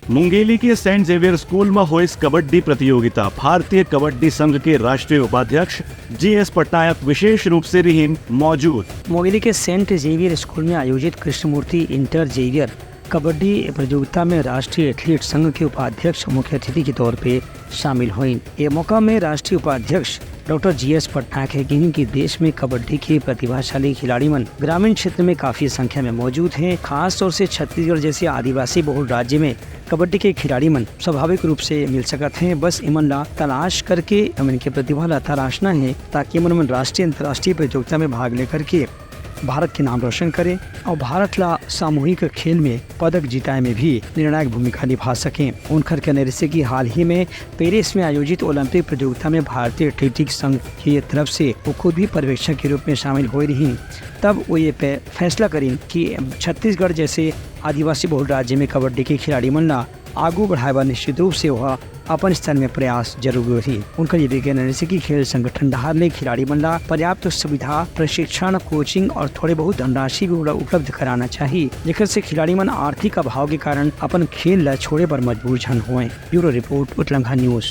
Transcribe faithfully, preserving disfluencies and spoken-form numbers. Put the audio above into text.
मुंगेली के scent Xavier school म होइस कबड्डी प्रतियोगिता। भारतीय कबड्डी संघ के राष्ट्रीय उपाध्यक्ष जीएस पटनायक विशेष रूप से रिहिन मौजूद। मुंगेली के सेंट जेवियर स्कूल में आयोजित कृष्णमूर्ति इंटर जेवियर कबड्डी प्रतियोगिता में राष्ट्रीय एथलीट संघ के उपाध्यक्ष मुख्य अतिथि के तौर पे शामिल होइन। ये मौका में राष्ट्रीय उपाध्यक्ष डॉक्टर जीएस पटनायक हे किहिन कि देश में कबड्डी के प्रतिभाशाली खिलाड़ी मन ग्रामीण क्षेत्र में काफी संख्या में मौजूद हैं। खास तौर से छत्तीसगढ़ जैसे आदिवासी बहुल राज्य में कबड्डी के खिलाड़ी मन स्वाभाविक रूप से मिल सकत हैं। बस इमन ला तलाश करके हम इनके प्रतिभा ला तराशना है, ताकि इमन मन राष्ट्रीय अंतर्राष्ट्रीय प्रतियोगिता में भाग लेकर के भारत के नाम रोशन करें और भारत ला सामूहिक खेल में पदक जिताए में भी निर्णायक भूमिका निभा सकें। उनकर कहना रहिसे कि हाल ही में पेरिस में आयोजित ओलंपिक प्रतियोगिता में भारतीय एथलेटिक्स संघ के तरफ से वो खुद भी पर्यवेक्षक के रूप में शामिल होए रहिन। तब वो ये पे-, फैसला करिन कि छत्तीसगढ़ जैसे आदिवासी बहुल राज्य में कबड्डी के खिलाड़ी मन ला आगू बढ़ाए बर निश्चित रूप से वह अपन स्तर में प्रयास जरूर होही। उनकर ये भी कहना रहिसे कि खेल संगठन डहार ले खिलाड़ी मन ला पर्याप्त सुविधा, प्रशिक्षण, कोचिंग और थोड़े बहुत धनराशि भी उपलब्ध कराना चाहिए, जेकर से खिलाड़ी मन आर्थिक अभाव के कारण अपन खेल ला छोड़े बर मजबूर झन होए। Bureau report, Utlangha news.